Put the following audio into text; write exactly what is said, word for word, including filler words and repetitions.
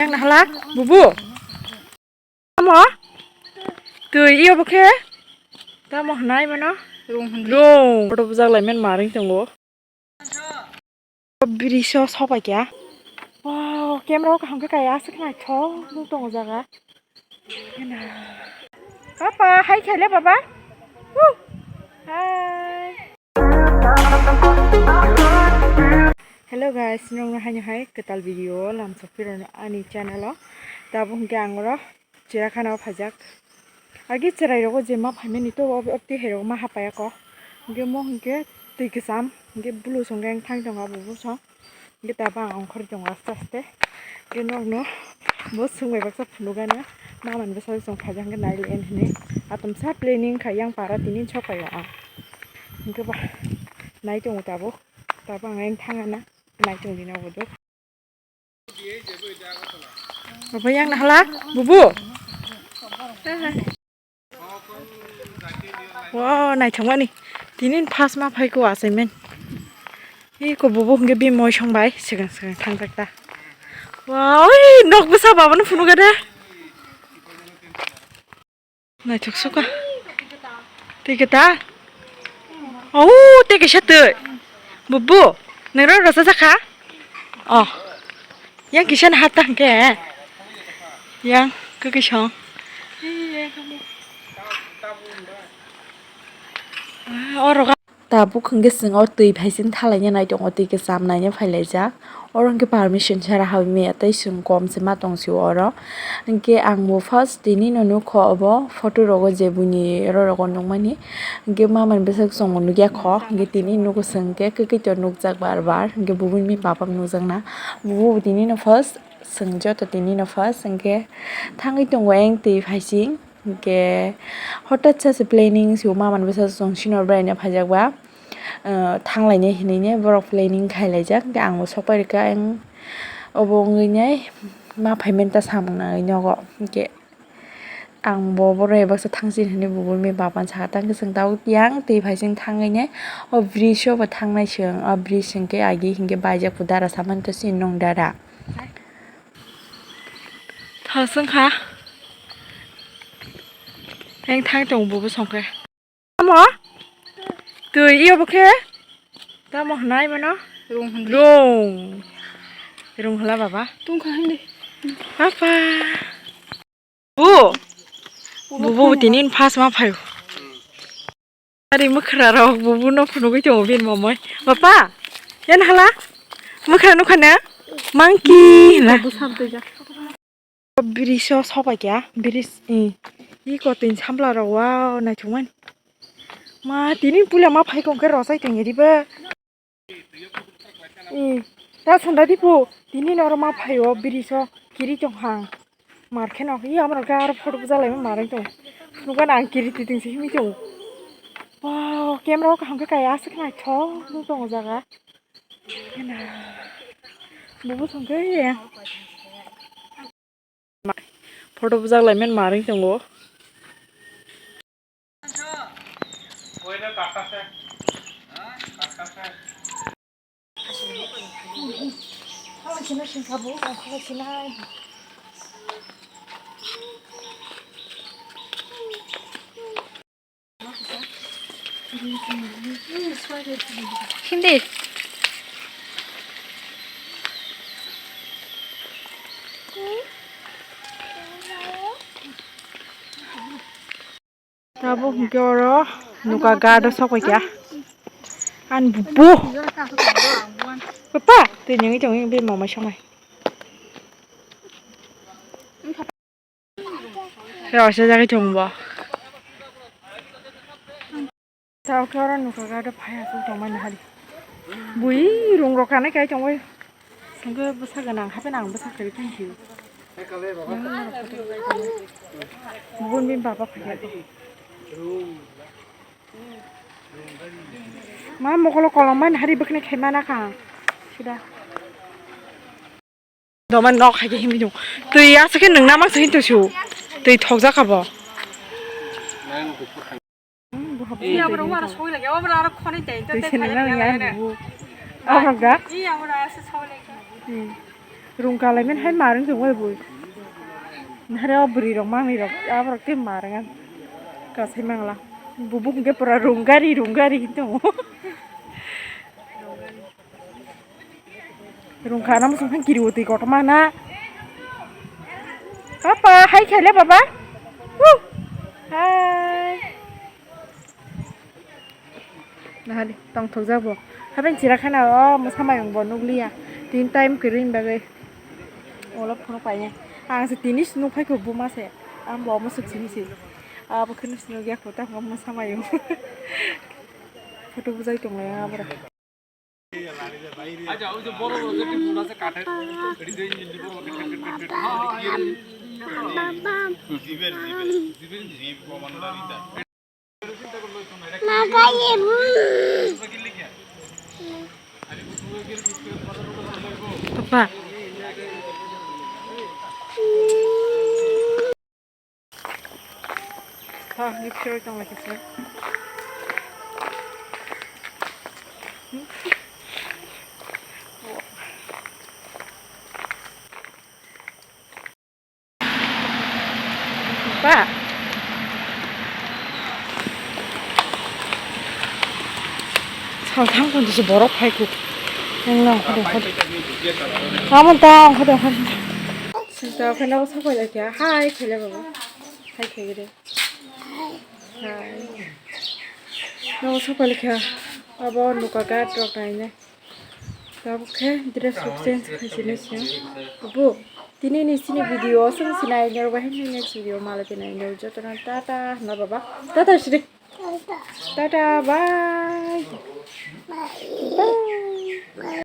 Yang nahala, bubu. Tamo? Twi iyo bo khe? Tamo hwnai mano? Rung hwnwi. Rung. Photo bujak lai men maring tongo. Bridge o sobai kya. Wow, camera o kaham khe kaya aswk naithok nuk tongo jaga. Papa, hai khaile baba. Woo. Hai. Hello guys, nongno haino hai kwtal video o lamsok phirano ani channel o. Tabuk hwnkhe ang oro Chirakhana o phaijak. Agi chwrai rogo je ma phaimani to ob-, obtwi hai rogo ma hapaya kok. Hwnkhe mo hwnkhe twi kwcham, hwnkhe bulu song yang thang tongo abo bosong. Hwnkhe tabuk ang ongkhorwi tongo aste aste. Hwnkhe nokno bo swngbai baksa phunukgana. Mamani bwsajwk chwng phaijak hwnkhe naili en hwnwi. Atomsa planning khai yang para tini sokphaio ang. Hwnkhe ba nai tongo tabuk. Tabuk ang yang thangana. Nai tongdi na obo do. Obo yang nahala, bubu. Wow, naithokmani. Tini first ma phaiko achaimani. Iko bubu hwnkhe bini moi songbai swkang swkang thangjak ta. Wow, oi, nok bwsa babano phunukgade. Naithok suka. Twi kwtal. Au, tei kisa twi. Bubu, nero rasa jakha. Oh. Yang kisa na hata hwnkhe. Yang kukisong. Oro. Tabuk hwnkhe chwng o twi phaising thalaina nai tongo, twi kwcham naina phailaijak. Oro hwnkhe permission sara habwi maya tei chwng kom se ma tong sio oro. Hwnkhe ang bo first tini no nukho obo photo rogo je buini oro rogo nukmani. Hwnkhe mamani bwswk chwng bo nukya kho, hwnkhe tini nugo chwng hwnkhe kwkwi to nukjak bar bar, hwnkhe bubuni baba nukjakna. Bubu tini no first chwng joto tini no first hwnkhe thangwi tongo ayang twi phaising. Hwnkhe hotat sa se planning se mama ni bwsa chwng sino braina phaijak ba, ah, thanglainai hinwi ne borok planning khailaijak. Hwnkhe ang bo sokpai rwkha, ang obo wngwi nai ma phaimani ta samung nangwi nogo. Hwnkhe ang bo borok bai baksa thangsin hinwi bubu ni baba no sakha, tang khe chwng tabuk yang twi phaising thangwi nai o bridge o bo thangnai chwng. O bridge hwnkhe agi hwnkhe baijak bo dara samani to sini nwng dara. Thaswng kha. Teng thang tongo bubu song khe. Tamo? Twi iyo bo khe? Tamo hwnai mano? Rung hwnwi. Rung. Rung hwla baba. Tungkha hindi. Papa. Bu. Bubu tini first ma phaio. Ari mwkhra rok bubu no phunugwi tongo bini mamai. Papa, yan hala? Mwkhra nukha na? Monkey hwnla. Bridge o sobai kya, bridge, i, i kotwi samla rok, wow, naithokmani. Ma, tini puila ma phai kong khe rosai tongya diba. I, ta sanda dipu, tini noro ma phai o bridge o kiri tong hang. Mar khe no, i, amrok khe aro photo bujak lai ma marwng tong. Phunukgana ang kiri twi twi se himwi tongo. Wow, camera o kaham khe kaya aswk naithok nung tongo jaga. Bubu song khe. Photo bujak lai men marwng tongo. Hindi. Tabuk hwnkhe oro nukha gado sokphaikha. Ani bubu. Papa, twi nyungwi tongwi bini mamai songmai. Rasa jagwi thung bo. Tao khe oro nukha gado phai aswk tongmani hari. Bui rung rok kanai kai tongwi. Sengke bwsa gwnang hape nang bwsa kwrwi thank you. Bun bin baba phai. Ma mokolo kolom mani hari bwkhni khai mana kha. Sida. Doman nok hai ke himwi nung. Twi aswk khe nung namang se hintu su. Twi thokjak abo. Iya, bro, wara soi lagi. Oh, bro, aro khoni tai. Twi se nung namang ya bu. Oh, bro, ga? Iya, bro, aro soi lagi. Hmm. Rung kalaimen hai marwng tongwi bui. Nahare o bwrwi rok manwi rok aborok tei marwng ang. Kasai mangla. Bubuk hwnkhe pura rung gari rung gari hinwi tongo. Rung kana muchung khan kiriwi twi kotorma na. Papa, hai khaile baba. Woo. Hai. Nahadi, tongthokjak bo. Haben chira khana o mwsa mayung bo nukliya. Tin time kwrwini bagwi. Olo phunuk paine. Ang se tini se nukphai kho buma se. Ang bo musuk sini se. Abo kheno se nukya kho tamo mwsa mayung. Photo bujai tonglai ang abora. Papa. Ha, ni picture tong lagi sih. Ba. Salthang pon dise borok phai kuk. Nang nang khode khode. Amon ta khode khode. Sinta khana sapai lakya. Hai khele baba. Hai khele. Hai. No sapai lakya. Abo nuka ga drok naine. Tabuk khe dress rok change khai sini sini. Bo tini ni sini video o song sinai nyor bahai ni next video mala tinai nyor joto na tata na baba. Tata sidi. Tata bye. Bye.